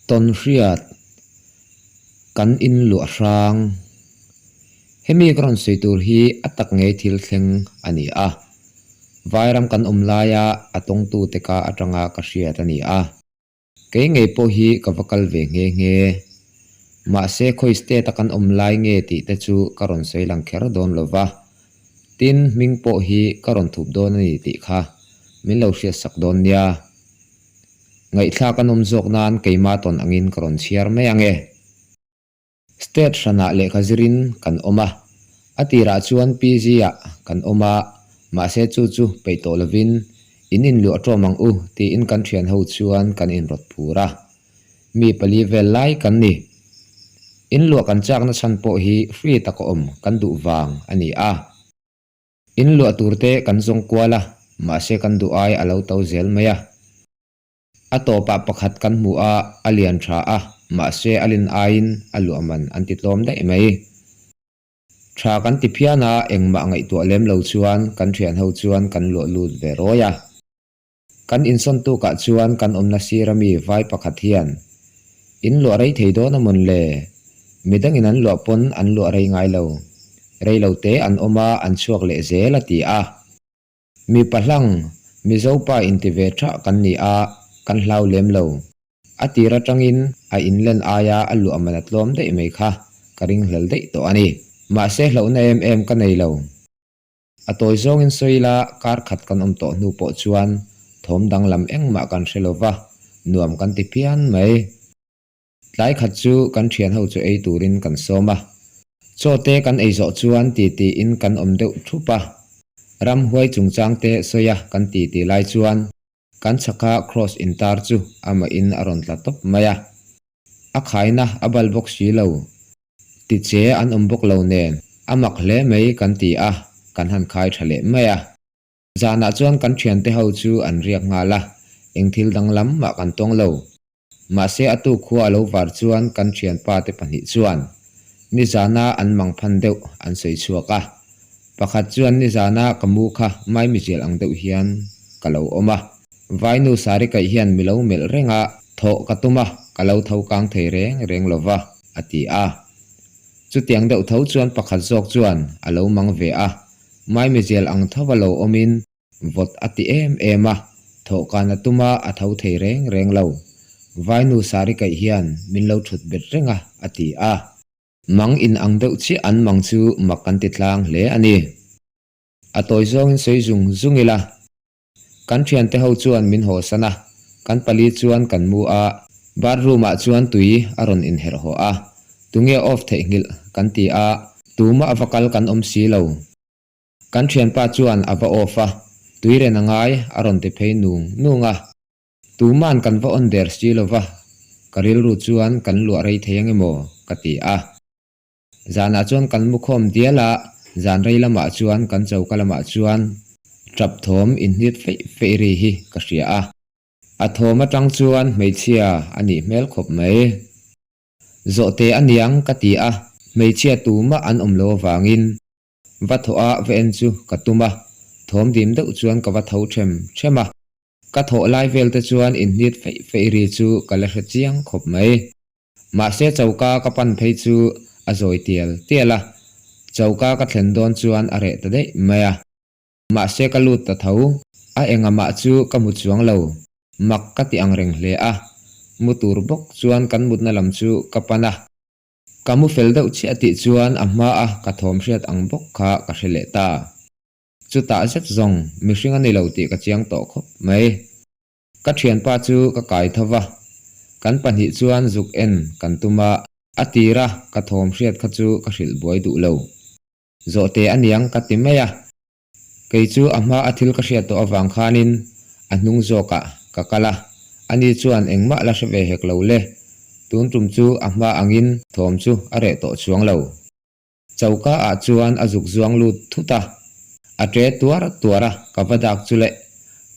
Tawnhriat kan in luah hrang. Hemi ka rawn sawi tur hi a tak ngei thil thleng a ni a. Vairam kan awm laia a tawngtute ka atanga ka hriat a ni a. Kei ngei pawh hi ka va kal ve nghe nghe. Mahse khawi state a kan awm lai nge tih te chu ka rawn sawi lang kher dawn lo va. Tin, hming pawh hi ka rawn thup dawn a ni tih kha min lo hriatsak dawn nia. Ngaihthlak a nawm zawk nan keima tawn angin ka rawn chhiar mai ang e. State hranah lehkha zirin kan awm a, a tirah chuan PG ah kan awm a, mahse chu chu peih tawh lovin in inluah ṭawm ang u tiin kan ṭhian ho chuan kan inrawt phur a. Mi pali vel lai kan ni. Inluah kan chakna chhan pawh hi free taka awm kan duh vang a ni a. Inluah tur te kan zawng kual a, mahse kan duh ai a lo to zel mai a. A tawpah pakhat kan hmu a, a lian tha a, mahse a lin aiin a luah man an ti tlawm daih mai. Tha kan ti phian a, engmah ngaihtuah lem lo chuan kan thian ho chuan kan luah lut ve rawi a. Kan insawn tukah chuan kan awmna sir ami vai pakhat hian, In luah rei thei dawn a mawn le? Midangin an luah pawn an luah rei ngai lo. Rei lo te an awm a, an chhuak leh zel a ti a. Mipa hlang, Mizo pa inti ve thah kan ni a, kan hlau lem lo. A tir atangin a inlen aia a luah man a tlawm daih mai kha ka ringhlel daih tawh a ni. Mahse hlauhna em em ka nei lo. A tawi zawngin sawi ila kar khat kan awm tawh hnu pawh chuan thawm danglam engmah kan hre lo va, nuam kan ti phian mai. Tlai khat chu kan thian ho chu ei turin kan sawm a. Chaw te kan ei zawh chuan ti tiin kan awm deuh thup a. Ramhuai chungchang te sawi a kan ti ti lai chuan kan chhaka cross intar chu amahin a rawn tla tawp mai a. A khaina a bal bawk si lo. Ti che an awm bawk lo nen a mak hle mai kan ti a, kan han khai tha leh mai a. Zanah chuan kan thiante ho chu an riak nghal a, eng thil danglam mah kan tawng lo. Mahse a tu khua a lo var chuan kan thianpa te pahnih chuan nizana an mang phan deuh an sawi chhuak a. Pakhat chuan nizana ka mu kha maimizial ang deuh hian ka lo awm a. Vainu sari kaih hian mi lo melh reng a, thawh ka tum a, ka lo tho kang thei reng reng lo va, a ti a. Chutiang deuh tho chuan pakhat zawk chuan a lo mang ve a, maimizial ang tho va lo awmin Vawt a ti em em a, thawhkan a tum a, a tho thei reng reng lo. Vainu sari kaih hian min lo thut bet reng a, a ti a. Mang in ang deuh chiah an mang chu mak kan ti tlang hle a ni. A tawi zawngin sawi zung zung ila. Kan thiante ho chuan min hawsan a, kan pali chuan kan mu a, bathroom ah chuan tui a rawn inherh haw a, tunge off theihnghilh kan ti a, tumah va kal kan awm si lo. Kan thianpa chuan a va off a, tui ren a ngai a rawn ti phei nung nung a. Tuman kan va on der si lo va, ka rilru chuan kan luah rei thei ang emaw ka ti a. Zanah chuan kan mu khawm dial a, zan rei lamah chuan kan choka lamah chuan tap thawm inhnit feih feih ri hi ka hria a. A thawm atang chuan hmeichhia a nih hmel khawp mai. Zawhte a niang ka ti a, hmeichhia tumah an awm lo avangin Va thawh a va en chu ka tum a, thawm dim deuh chuan ka va tho them them a. Ka thawh lai vel te chuan inhnit feih feih ri chu ka la hre chiang khawp mai. Mahse choka ka pan phei chu a zawi tial tial a, choka ka thlen dawn chuan a reh ta daih mai a. Mahse ka lut ta tho, a engamah chu ka hmu chuang lo, mak ka ti ang reng hle a. Mu tur bawk chuan kan mutna lam chu ka pan a. Ka mu fel deuh chiah tih chuan a hma a ka thawm hriat ang bawk kha ka hre leh ta. Chutah zet zawng mihring a ni lo tih ka chiang tawh khawp mai. Ka thianpa chu ka kai tho va, kan pahnih chuan zuk en kan tum a, a tira ka thawm hriat kha chu ka hrilh buai duh lo. Zawhte a niang ka ti mai a. Kei chu a hma a thil ka hriat tawh avang khanin a hnung zawkah ka kal a, ani chuan engmah la hre ve hek lo le. Tun tum chu a hma angin thawm chu a reh tawh chuang lo. Choka ah chuan a zuk zuang lut thut a, a ṭe tuar tuar a, ka va dak chu le.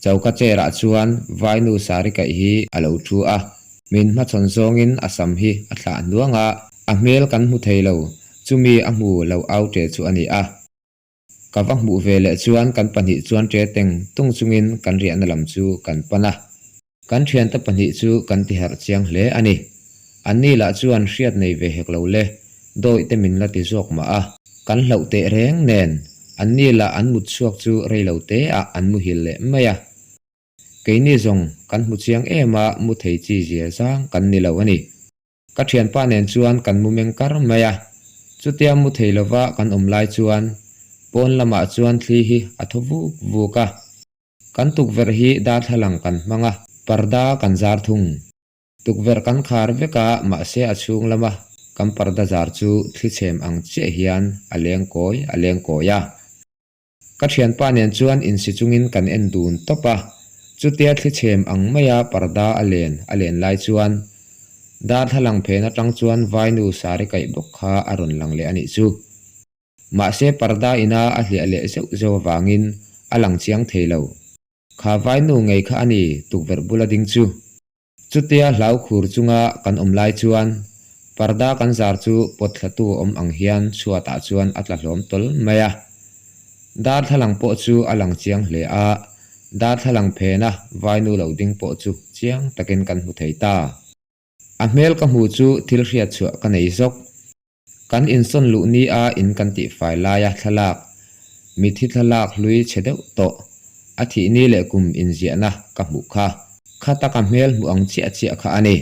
Choka chair ah chuan vainu sari kaih hi a lo thu a, min hmachhawn zawngin a sam hi a thlah hnuang a, a hmel kan hmu thei lo, chumi a hmu lo au ṭe chu a ni a. Ka va hmuh ve leh chuan kan pahnih chuan ṭe teng tung chungin kan riahna lam chu kan pan a. Kan ṭhiante pahnih chu kan tiharh chiang hle a ni. Anni lah chuan hriat nei ve hek lo le, dawih te min la ti zawk mah a. Kan hlauh teh reng nen, anni lah an mut chhuak chu rei lo te ah an muhil leh mai a. Keini zawng kan hmu chiang em a, mu thei chi zia zang kan ni lo a ni. Ka thianpa nen chuan kan mu meng kar mai a, chutia mu thei lova kan awm lai chuan pawn lamah chuan thli hi a thaw vuk vuk a. Kan tukverh hi darthlalang kan hmang a, parda kan zar thung. Tukverh kan khar vek a, mahse a chhung lama kan parda zar chu thli chhem ang chiah hian a leng kawi a leng kawi a. Ka thianpa nen chuan insi chungin kan en dun tawp a, chutia thli chhem ang maia parda a len a len lai chuan darthlalang phen atang chuan vainu sari kaih bawk kha a rawn lang leh a nih chu. Mahse parda ina a hliah leh zeuh zeuh avangin a lang chiang thei lo. Kha vainu ngei kha a ni tukverh bula ding chu. Chutia hlau khur chunga kan awm lai chuan parda kan zar chu pawt thlatu awm ang hian chhuatah chuan a tla hlawm tawl mai a. Darthlalang pawh chu a lang chiang hle a, darthlalang phena vainu lo ding pawh chu chiang takin kan hmu thei ta. A hmel ka hmu chu thil hriat chhuah ka nei zawk. Kan insawn luh ni a in kan tih fai laia thlalak, mithi thlalak hlui chhe deuh tawh, a thih ni leh kum inziahna ka hmuh kha. Kha taka hmel hmuh ang chiah chiah kha a ni.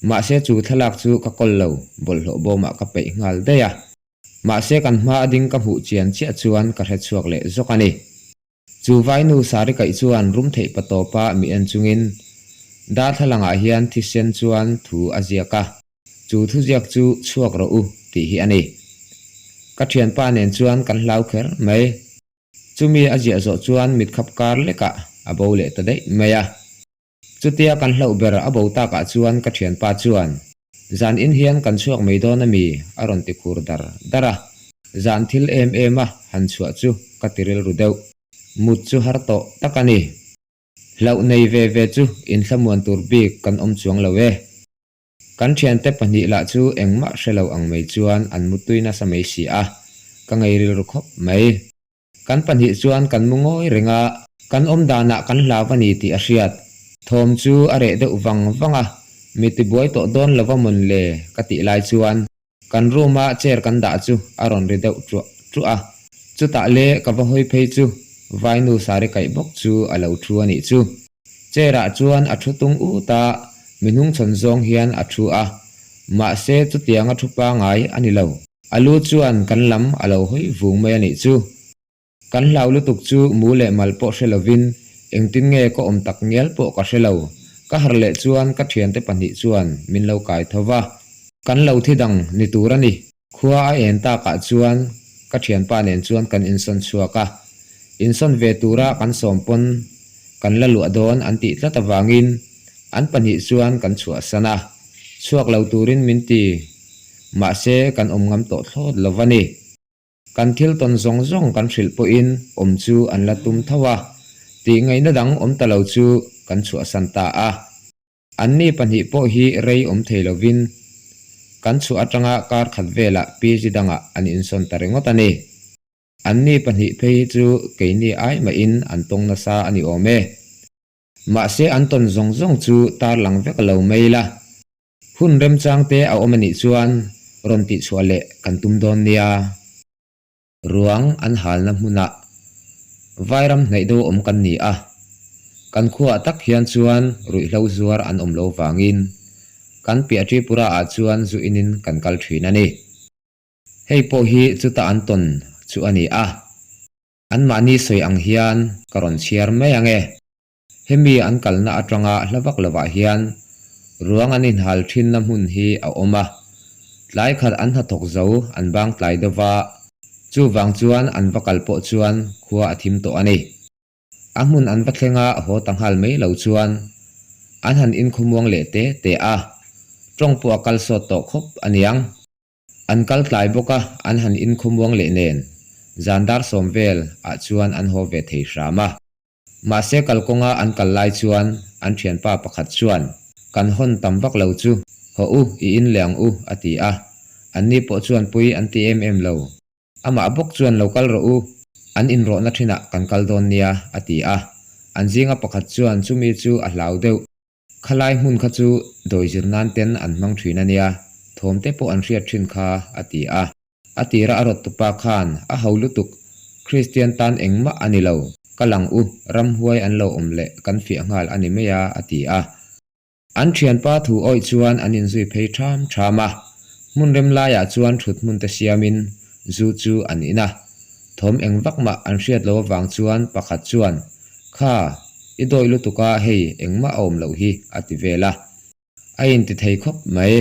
Mahse chu thlalak chu ka kawl lo, bawlhhlawh bawmah ka peih nghal daih a. Mahse kan hma a ding ka hmuh chian chiah chuan ka hre chhuak leh zawk a ni. Chu vainu sari kaih chuan rum theih pa tawpa mi en chungin darthlalangah hian thisen chuan thu a ziak a, chu thuziak chu chhuak rawh u tih hi a ni. Ka thianpa nen chuan kan hlau kher mai. Chumi a ziah zawh chuan mitkhap kar lekah a bo leh ta daih mai a. Chutia kan hlauh ber a bo takah chuan ka thianpa chuan, Zan in hian kan chhuak mai dawn a mi? a rawn ti khur dar dar a. Zan thil em em a han chhuah chu ka ti rilru deuh. Mut chu har tawh tak a ni. Hlauh nei ve ve chu inthlamuan tur bik kan awm chuang lo e. Kan thiante pahnih lah chu engmah hre lo ang mai chuan an mutui nasa mai si a, ka ngei rilru khawp mai. Kan pahnih chuan kan mu ngawi reng a, kan awm danah kan hlau a ni tih a hriat. Thawm chu a reh deuh vang vang a, mi tibuai tawh dawn lova mawn le ka tih lai chuan kan room a chair kan dah chu a rawn ri deuh ṭuah ṭuah a. Chutah le ka va hawi phei chu vainu sari kaih bawk chu a lo ṭhu a nih chu. Chair ah chuan a ṭhu tung ut a, mi hnungchhawn zawng hian a ṭhu a, mahse chutianga ṭhu pangai a ni lo. A lu chuan kan lam a lo hawi vung mai a nih chu. Kan hlau lutuk chu mu leh mal pawh hre lovin engtin nge ka awm tak ngial pawh ka hre lo. Ka harh leh chuan ka thiante pahnih chuan min lo kai tho va. Kan lo thi dang ni tur a ni. Khua a en takah chuan ka thianpa nen chuan kan insawn chhuak a. Insawn ve tura kan sawm pawn kan la luah dawn an tih tlat avangin an pahnih chuan kan chhuahsan a. Chhuak lo turin min ti. Mahse kan awm ngam tawh thlawt lo va ni. Kan thil tawn zawng zawng kan hrilh pawhin awm chu an la tum tho a, tih ngaihna dang awm ta lo chu kan chhuahsan ta a. Anni pahnih pawh hi rei awm thei lovin kan chhuah atanga kar khat velah PG dangah an insawn ta ringawt a ni. Anni pahnih phei hi chu keini ai mahin an tawng nasa a ni awm e. Mahse an tawn zawng zawng chu tarlang vek lo mai la. Hun remchang te a awm a nih chuan rawn tihchhuah leh kan tum dawn nia. Ruang an halna hmunah Vairam hnaih deuh awm kan ni a, kan khuaah tak hian chuan ruihhlo zuar an awm lo vangin kan piah Tripura ah chuan zu inin kan kal thin a ni. Hei pawh hi chuta an tawn chu a ni a, anmahni sawi ang hian ka rawn chhiar mai ang e. Hemi an kalna atanga hla vak lovah hian ruang an inhal thinna hmun hi a awm a, tlai khat an hnathawk zo an bang tlai deuh va, chuvang chuan an va kal pawh chuan khua a thim tawh a ni. A hmun an va thleng a haw ta nghal mai lo chuan an han inkhawmuang leh te te a, tawng pawh a kal sawt tawh khawp a niang. An kal tlai bawk a, an han inkhawmuang leh nen zan dar sawm vel ah chuan an haw ve thei hram a. Mahse kalkawnga an kal lai chuan an thianpa pakhat chuan, Kan hawn tam vak lo chu, haw u, i in leh ang u, a ti a. Anni pawh chuan pui an ti em em lo. Amah bawk chuan lo kal rawh u, an inrawhna thinah kan kal dawn nia, a ti a. An zinga pakhat chuan chumi chu a hlau deuh. Khalai hmun kha chu dawi zir nan ten an hmang thin a nia, thawm te pawh an hriat thin kha, a ti a. A tira a rawt tupa khan a ho lutuk, Kristian tan engmah a ni lo, ka lang u, ramhuai an lo awm leh kan fiah nghal a ni mai a, a ti a. An thianpa thu awih chuan an inzui phei ṭham ṭham a, hmun rem laiah chuan ṭhut hmun te siamin zu chu an in a. Thawm eng vak mah an hriat lo avang chuan pakhat chuan, Kha, i dawih lutuk a, hei engmah a awm loh hi, a ti vel a. A inti thei khawp mai.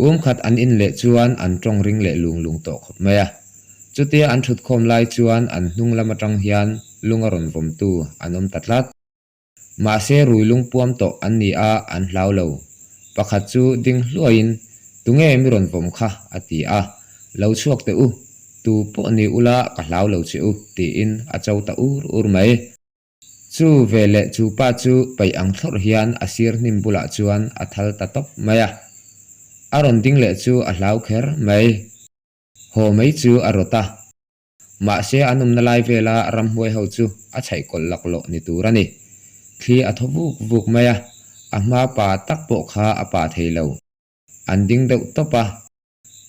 Um khat an in leh chuan an tawng ring leh lung lung tawh khawp mai a. Chutia an ṭhut khawm lai chuan an hnung lam aṭang hian lung a rawn vawmtu an awm ta tlat. Mahse rui lungpuam tawh an ni a, an hlau lo. Pakhat chu ding hluaiin, Tunge mi rawn vawm kha? a ti a. Lo chhuak teh u, tu pawh ni ula ka hlau lo che u, tiin a cho ta ur ur mai. Chu veleh chu pa chu paih ang thlawrh hian a sir hnim bulah chuan a thal ta tawp mai a. A rawn ding leh chu a hlau kher mai. Haw mai chu a rawt a. Mahse an awmna lai vela ramhnuai ho chu a chhaih kawlh laklawh ni tur a ni. Thli a thaw vuk vuk mai a, a hma pa tak pawh kha a pa thei lo. An ding deuh tawp a.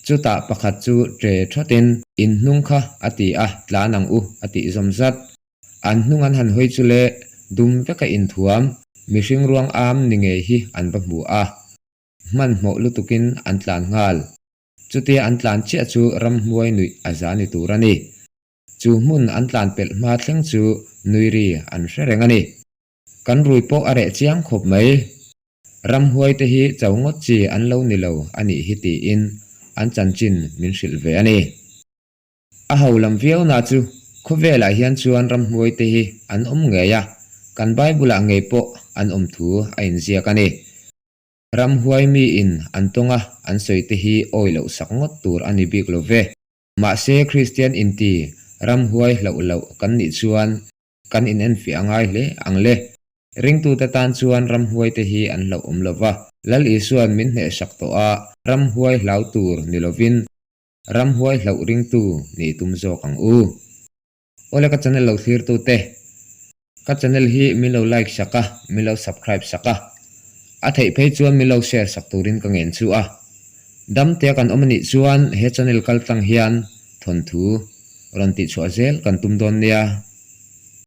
Chutah pakhat chu ṭe ṭhawtin, In hnung kha a ti a, tlan ang u a tih zawm zat. An hnung an han hawi chu le dum veka inthuam, mihring ruang am ni ngei hi an va hmu a. Hmanhmawh lutukin an tlan nghal. Chutia an tlan chiah chu ramhnuai nuih a za ni tur a ni. Chu hmun an tlan pelh hma thleng chu nui ri an hre reng a ni. Kan rui pawh a reh chiang khawp mai. Ramhuai te hi cho ngawt chi an lo ni lo a nih hi tiin an chanchin min hrilh ve a ni. A ho lam viau na chu khawvelah hian chuan ramhnuai te hi an awm ngei a, kan Bible ah ngei pawh an awm thu a inziak a ni. Ramhuai miin an tawng a, an sawi te hi awi loh sak ngawt tur a ni bik lo ve. Mahse Kristian inti ramhuai hlauh loh kan nih chuan kan inenfiah a ngai hle ang le. Ringtute tan chuan ramhuai te hi an hlauh awm lo va. Lal Isua'n min hnehsak tawh a, ramhuai hlau tur ni lovin ramhuai hlauh ringtu nih tum zawk ang u. Awle ka channel lo thlir tu te, ka channel hi min lo like sak a, min lo subscribe sak a, a theih phei chuan min lo share sak turin ka ngen chu a. Dam tea kan awm anih chuan he channel kal tlang hian thawnthu rawn tih chhuah zel kan tum dawn nia.